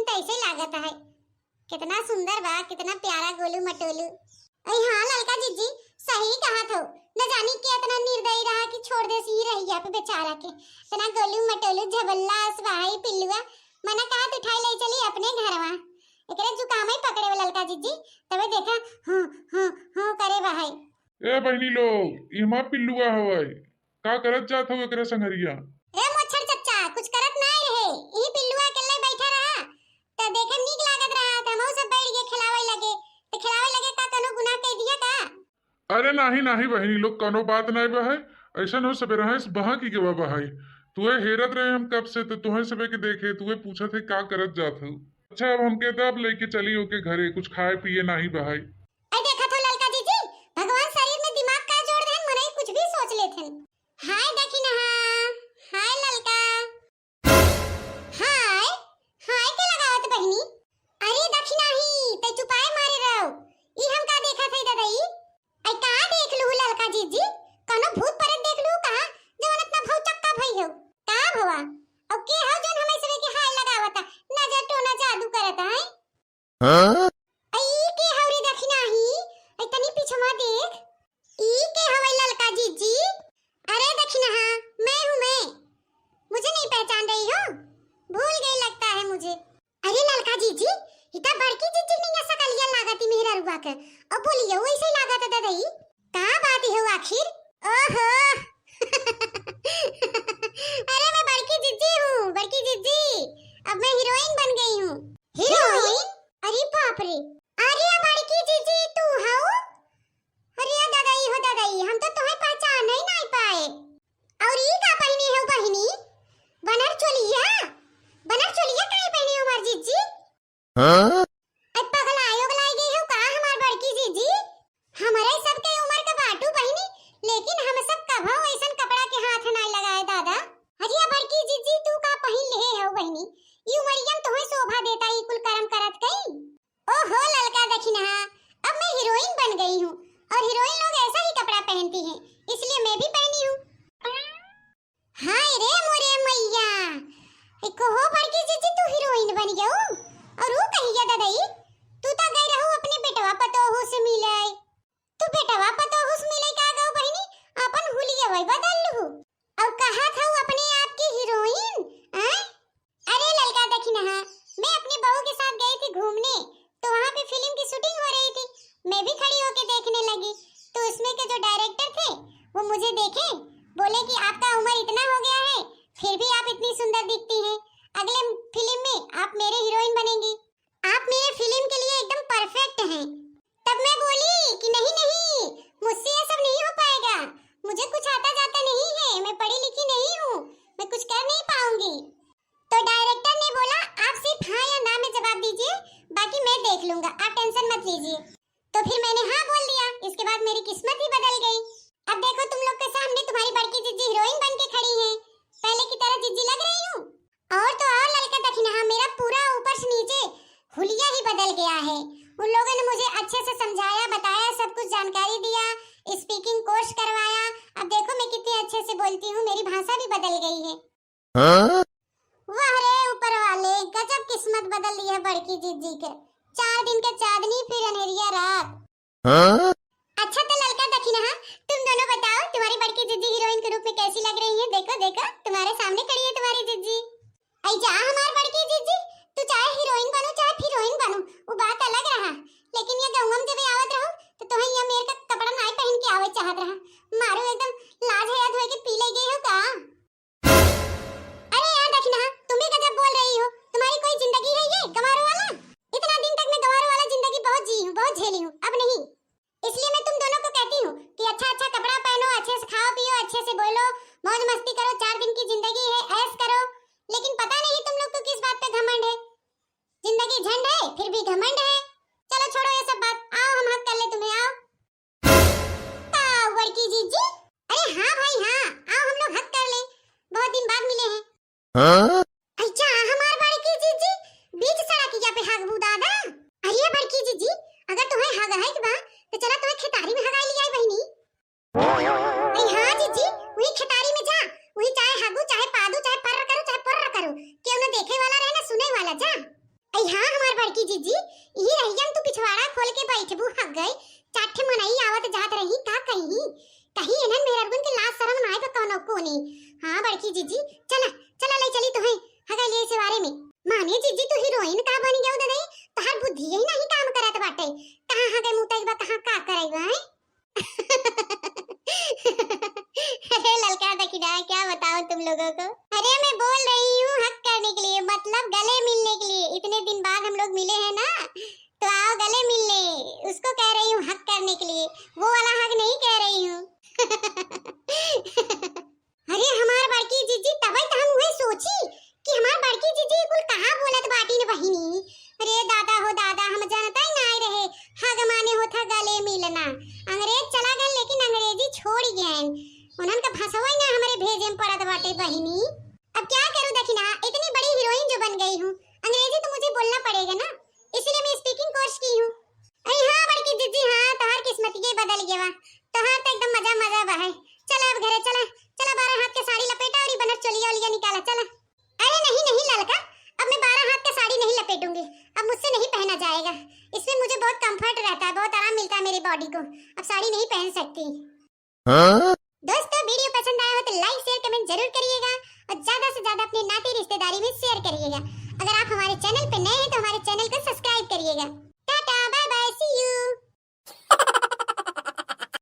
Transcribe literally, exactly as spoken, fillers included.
तो ऐसे ही लागत है। कितना सुंदर बा, कितना प्यारा गोलू मटोलू। अरे हाँ ललका जिज्जी, सही कहत हो। न जानी के इतना निर्दयी रहा कि छोड़ देस ई रहिया पे बेचारा के। इतना गोलू मटोलू झबल्ला अस बा ई पिल्लुआ। मना कहत उठाई ले चली अपने घरवा। एकरे जुकाम ही पकड़े बा ललका जिज्जी, तबे देखा हूँ हूँ हूँ करे बा है। ए बहिनी लोग, इमा पिल्लुआ हवै, का करत जात हो एकरे संगरिया? रे मोछड़ चच्चा, कुछ करत नाय रहे, यही पिल्लुआ अकेले बैठा रहा, त देखे नीक लागत रहा, त हमहू सब बैठ के खिलावे लगे, त खिलावे लगे का कनो गुनाह कह दिया का? अरे नाही नाही बहिनी लोग, कनो बात नाय बा है, ऐसन हो सबेरहा से बहा की गवा बा है, तुहे हेरत रहे हम कब से, त तुहे सबे के देखे, तुहे पूछत है का करत जात हो। अच्छा अब हमके दब लेके चली ओके घरे, कुछ खाए पिए नाही बा है। ऐ देखत हो ललका जिज्जी, भगवान शरीर में दिमाग का जोड़ देन, मनई कुछ भी सोच लेथेन। हाय दखिनहा, हाय ललका। हाय, हाय के लगावत बहिनी? अरे दखिनही, तै चुपाए मारे रहो। ई हम का देखत है ददई? ऐ का देख लू ललका जिज्जी? कनो भूत प्रेत देख लू का? जवन इतना भौचक्का भई हो। का भवा? अब के हो जौन हमें सबे के हाय लगावता? नजर टोना जादू करता है? हाँ? अई के हौरी दखिनही, अई तनी पीछवा देख। ई के हवै ललका जिज्जी? अरे दखिनहा, मैं हूँ मैं। मुझे नहीं पहचान रही हो? भूल गई लगता है मुझे। अरे ललका जिज्जी, ई त बड़की जिज्जी निया सकलिया लागत ही मेहररुआ के। अब बोलियो वैसे ही लागत है ददई। का बात हो आखिर? ओहो। अरे मैं बड़की जिज्जी हूँ, बड़की जिज्जी। अब मैं हीरोइन बन गई हूँ। हीरोइन? अरे बाप रे। अरे बड़की जिज्जी तू हऊ? अरे ददई हो ददई, हम तो तुम्हें पहचान ही नहीं पाए। और ई का पहिनी हो बहिनी? बनर चोलिया? बनर चोलिया काहे पहिनी हो हमार जिज्जी? हाँ? अब पगलायो गलाई गई हो का हमार बड़की जिज्जी? हमरे सबके उम्र के बाटू बहिनी, लेकिन हम सब कभो ऐसन कपड़ा के हाथ नाय लगाए दादा। अरे बड़की जिज्जी तू का पहिन लेहे हो बहिनी? ई उमरिया में तोहे शोभा देता ई कुल करम करत कई? ओहो ललका दखिनहा, अब मैं हीरोइन बन गई हूँ और हीरोइन लोग ऐसा ही कपड़ा पहनती हैं, इसलिए मैं भी पहनी हूँ। हाय रे मोरे मैया, एको हो बड़की जिज्जी तू हीरोइन बन गऊ। और वो कहिया ददई, तू तो गई रहू अपने बेटवा पतोहू से मिले। तू बेटवा पतोहू से मिले का गऊ बहिनी, अपन हुलिया वही बदल लू। और कहत हऊ अपने आप की हीरोइन, हैं? अरे ललका दखिनहा, मैं अपनी बहू के साथ गई थी घूमने, तो वहाँ पे फिल्म की शूटिंग हो रही थी। मैं भी खड़ी होके देखने लगी, तो उसमें के जो डायरेक्टर थे, वो मुझे देखे, बोले कि आपका उम्र इतना हो गया है, फिर भी आप इतनी सुंदर दिखती हैं, अगले फिल्म में आप मेरे हीरोइन बनेंगी, आप मेरे फिल्म के लिए एकदम परफेक्ट हैं। तब मैं बोली कि नहीं नहीं, मुझसे ये सब नहीं हो पाएगा, मुझे कुछ आता जाता नहीं है, मैं पढ़ी लिखी नहीं हूँ, मैं कुछ कर नहीं पाऊंगी। तो डायरेक्टर ने बोला, आप सिर्फ हाँ या ना में जवाब दीजिए, बाकी मैं देख लूंगा, आप टेंशन मत लीजिए। तो फिर मैंने हाँ बोल दिया, इसके बाद मेरी किस्मत ही बदल गई। अब देखो तुम लोग के सामने तुम्हारी बड़की जिज्जी हीरोइन बन के खड़ी है, पहले की तरह जिज्जी लग रही हूँ। और तो और ललका दखिनहा, मेरा पूरा ऊपर से नीचे हुलिया ही बदल गया है। उन लोगों ने मुझे अच्छे से समझाया, बताया, सब कुछ जानकारी दिया, स्पीकिंग कोर्स करवाया। अब देखो मैं कितने अच्छे से बोलती हूँ, मेरी भाषा भी बदल गई है। हाँ? वाह रे ऊपर वाले, गजब किस्मत बदल ली है बड़की जिज्जी के। चार दिन के चांदनी फिर अंधेरिया रात। हाँ? अच्छा तो ललका दखिनहा, तुम दोनों बताओ तुम्हारी बड़की जिज्जी हीरोइन के रूप में कैसी लग रही है? देखो देखो तुम्हारे सामने खड़ी है तुम्हारी जिज्जी। ऐ जा हमार बड़की जिज्जी, तू चाहे हीरोइन बनू चाहे फिरोइन बनू, वो बात अलग रहा, लेकिन ये गौवा में जब आवत रहो तो तुम्हें ये मेर का कपड़ा नाई पहन के आवे चाहत रहा। मारू एकदम लाज हया धोए के पी ले गई हो का? अरे यहाँ दखिनहा, तुम भी गजब बोल रही हो। तुम्हारी कोई जिंदगी है ये गंवारों वाला? इतना दिन तक मैं गंवारों वाला जिंदगी बहुत जी हूँ, बहुत झेली हूँ, अब नहीं। इसलिए मैं तुम दोनों को कहती हूँ कि अच्छा अच्छा कपड़ा पहनो, अच्छे से खाओ पियो, अच्छे से बोलो, मौज मस्ती करो, चार दिन की जिंदगी है, ऐश करो। लेकिन पता नहीं तुम लोग को किस बात पे घमंड है। जिंदगी झंड है, फिर भी घमंड है। चलो छोड़ो ये सब बात, आओ हम हक कर ले तुम्हें, आओ। का बड़की जीजी? अरे हाँ भाई हाँ, आओ हम लोग हक कर ले, बहुत दिन बाद मिले हैं। हाँ? अच्छा हमार बड़की जीजी, बीच सड़किया पे हगबू दादा? अरे बड़की जीजी, अगर तुम्हें हग है के बा, तो चला तुम्हें खेतारी में हगाई लियाई बहिनी। अरे हाँ जीजी, वही खेतारी में जा, वही चाहे हगू, चाहे पादू, चाहे पर्र करू, चाहे पुर्र करू, केहू न देखे वाला रहे न सुने वाला, जा। अई हाँ हमार बड़की जीजी, इही रहिया में तू पिछवाड़ा खोल के बैठबू, हग गई। चार ठे मनई आवत जात रही, का कही? कहीं इन्हन मेहररुन के लाज शरम ना आए तो कौनो कोनी। हाँ बड़की जीजी, चला, चला ले चली तुहे हगई ले से बारे में। माने जीजी तू हीरोइन का बन गयो दे, तहार बुद्धि यही नहीं काम करत बाटे। कहाँ हगई मुतई बा, कहाँ का करई बा, हैं? अरे ललका दखिना, क्या बताऊं तुम लोगों को। अरे मैं बोल रही हूँ हक करने के लिए, मतलब गले मिलने के लिए। इतने दिन बाद हम लोग मिले हैं ना, तो आओ गले मिलने, उसको कह रही हूँ हक करने के लिए, वो वाला हक नहीं कह रही हूँ। अरे हमार बड़की जीजी, तबई तो हम उहे सोची कि हमार बड़की जीजी कुल कहाँ बोलत बाटी न बहिनी। अरे दादा हो दादा, हम जानता ही ना रहे हग माने होता गले मिलना। अंग्रेज चला गए लेकिन अंग्रेजी छोड़ गए, उन्हन का फंसवा ही ना हमरे भेजे में पड़त बाटे बहिनी। अब क्या करूँ दखिना, इतनी बड़ी हीरोइन जो बन गई हूँ, अंग्रेजी तो मुझे बोलना पड़ेगा ना, इसीलिए मैं स्पीकिंग कोर्स की हूँ। अरे हाँ बड़की जीजी, हाँ तोहार किस्मत ये बदल गया, तोहार तो एकदम मजा मजा बा है। चला अब घरे चला, चला बारह हाथ के साड़ी लपेटा और ये बनर चोलिया ओलिया निकाला, चला। अरे नहीं नहीं ललका, अब मैं बारह हाथ का साड़ी नहीं लपेटूंगी, अब मुझसे नहीं पहना जाएगा। इसमें मुझे बहुत कंफर्ट रहता है, बहुत आराम मिलता है मेरी बॉडी को, अब साड़ी नहीं पहन सकती। हाँ? दोस्तों, वीडियो पसंद आया हो तो लाइक शेयर कमेंट जरूर करिएगा और ज्यादा से ज्यादा अपने नाते रिश्तेदारी में शेयर करिएगा। अगर आप हमारे चैनल पे नए हैं तो हमारे